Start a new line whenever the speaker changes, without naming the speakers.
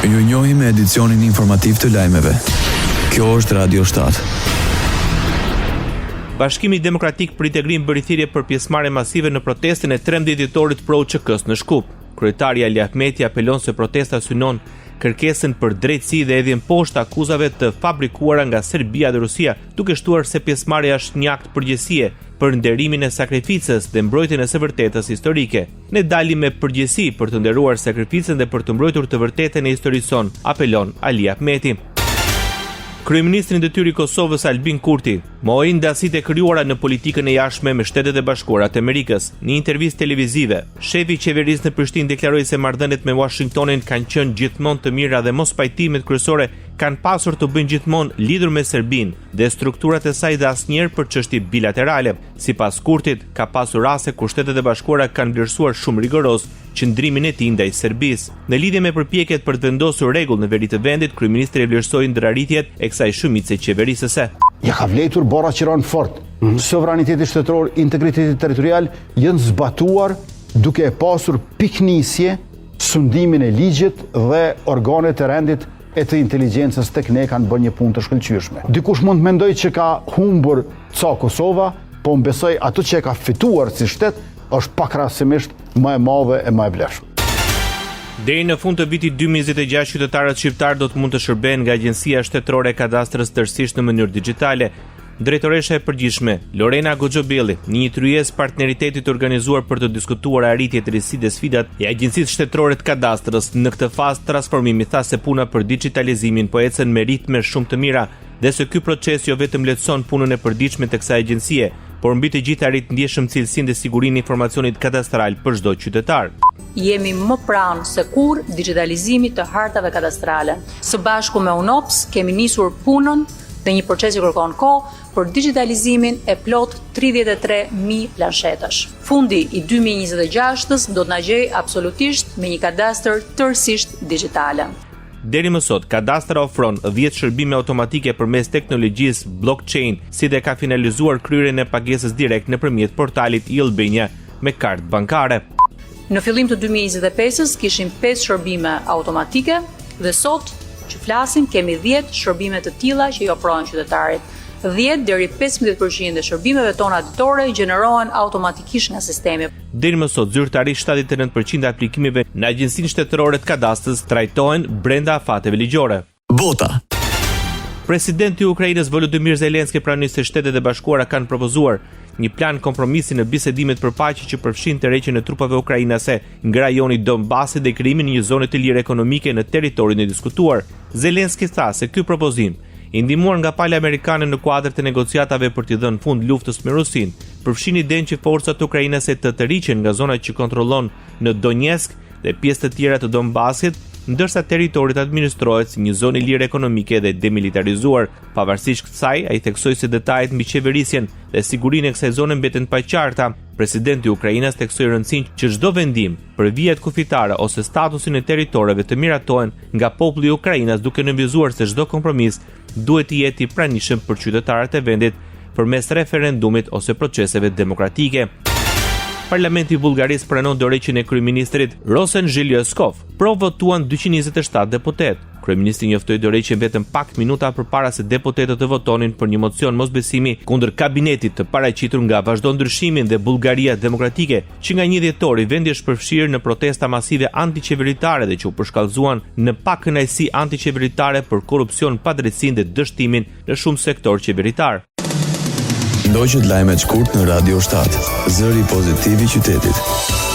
Ju njohim me edicionin informativ të lajmeve. Kjo është Radio 7.
Bashkimi Demokratik për Integrim bëri thirrje për pjesëmarrje masive në protestën e 13 dhjetorit pro UÇK-së në Shkup. Kryetari Ali Ahmeti apelon se protesta synon kërkesën për drejtësi dhe hedhjen poshtë akuzave të fabrikuara nga Serbia dhe Rusia, duke shtuar se pjesëmarrja është një akt përgjegjësie për nderimin e sakrificës dhe mbrojtjen e së vërtetës historike. Ne dalim me përgjegjësi për të nderuar sakrificën dhe për të mbrojtur të vërtetën e historisë sonë, apelon Ali Ahmeti. Kryeministri në detyrë i Kosovës Albin Kurti mohoi ndasitë e krijuara në politikën e jashtme me Shtetet e Bashkuara të Amerikës. Në një intervistë televizive, shefi i qeverisë në Prishtinë deklaroi se marrëdhëniet me Washingtonin kanë qenë gjithmonë të mira dhe mospajtimet kryesore kanë pasur të bëjnë gjithmonë lidhur me Serbinë dhe strukturat e saj dhe asnjëherë për çështje bilaterale. Sipas Kurtit, ka pasur raste kur Shtetet e Bashkuara kanë vlerësuar shumë rigoroz qëndrimin e tij ndaj Serbisë. Në lidhje me përpjekjet për të vendosur rregull në veri të vendit, kryeministri e vlerësoi ndër arritjet e kësaj shumice qeverisëse.
Ja ka vlejtur barra që ranë fort. Mm -hmm. Sovraniteti shtetëror, integriteti territorial janë zbatuar duke e pasur pikënisje sundimin e ligjit dhe organet e rendit e të inteligjencës tek ne kanë bërë një punë të shkëlqyeshme. Dikush mund të mendojë që ka humbur ca Kosova, po më besoj ato që e ka fituar si shtet është pakrahasimisht më e madhe e më e vlefshme.
Deri në fund të vitit 2026 qytetarët shqiptarë do të mund të shërbehen nga Agjencia Shtetërore e Kadastrës tërësisht në mënyrë digjitale. Drejtoresha e përgjithshme, Lorena Goxhobelli, në një tryezë partneriteti të organizuar për të diskutuar arritjet, risitë dhe sfidat e Agjencisë Shtetërore të Kadastrës në këtë fazë transformimi tha se puna për dixhitalizimin po ecën me ritme shumë të mira dhe se ky proces jo vetëm lehtëson punën e përditshme të kësaj agjencie, por mbi të gjitha rrit ndjeshëm cilësinë dhe sigurinë e informacionit kadastral për çdo qytetar.
Jemi më pranë se kurrë dixhitalizimit të hartave kadastrale. Së bashku me UNOPS kemi nisur punën dhe një proces që kërkon kohë për dixhitalizimin e plotë 33.000 planshetësh. Fundi i 2026-ës do të na gjejë absolutisht me një kadastër tërësisht dixhitale.
Deri më sot, Kadastra ofron 10 shërbime automatike përmes teknologjisë blockchain, si dhe ka finalizuar kryerjen e pagesës direkt nëpërmjet portalit e-Albania me kartë bankare.
Në fillim të 2025-ës kishim 5 shërbime automatike dhe sot që flasim kemi 10 shërbime të tilla që i ofrohen qytetarit. 10 deri 15% e shërbimeve tona ditore gjenerohen automatikisht nga sistemi.
Deri më sot, zyrtarisht 79% e aplikimeve në Agjencinë Shtetërore të Kadastrës trajtohen brenda afateve ligjore.
Bota.
Presidenti i Ukrainës Volodymyr Zelensky pranoi se Shtetet e Bashkuara kanë propozuar një plan kompromisi në bisedimet për paqe që përfshin tërheqjen e trupave ukrainase nga rajoni i Donbasit dhe krijimin e një zone të lirë ekonomike në territorin e diskutuar. Zelensky tha se ky propozim, i ndihmuar nga pala amerikane në kuadër të negociatave për t'i dhënë fund luftës me Rusinë, përfshin idenë që forcat ukrainase të tërhiqen nga zona që kontrollon në Donetsk dhe pjesë të tjera të Donbasit, ndërsa territori të administrohet si një zonë e lirë ekonomike dhe demilitarizuar. Pavarësisht kësaj, ai theksoi se detajet mbi qeverisjen dhe sigurinë e kësaj zone mbeten të paqarta. Presidenti ukrainas theksoi rëndësinë që çdo vendim për vijat kufitare ose statusin e territoreve të miratohen nga populli ukrainas duke nënvizuar se çdo kompromis duhet të jetë i pranishëm për qytetarët e vendit përmes referendumit ose proceseve demokratike. Parlamenti i Bullgarisë pranon dorëheqjen e kryeministrit Rosen Zhelyazkov. Pro votuan 227 deputetë. Kryeministri njoftoi dorëheqjen vetëm pak minuta përpara se deputetët të votonin për një mocion mosbesimi kundër kabinetit të paraqitur nga Vazhdo Ndryshimin dhe Bullgaria Demokratike. Që nga 1 dhjetori, vendi është përfshirë në protesta masive antiqeveritare dhe që u përshkallëzuan në pakënaqësi antiqeveritare për korrupsion, padrejtësinë dhe dështimin në shumë sektorë qeveritarë.
Ndoqët lajmet shkurt në Radio 7, zëri pozitiv i qytetit.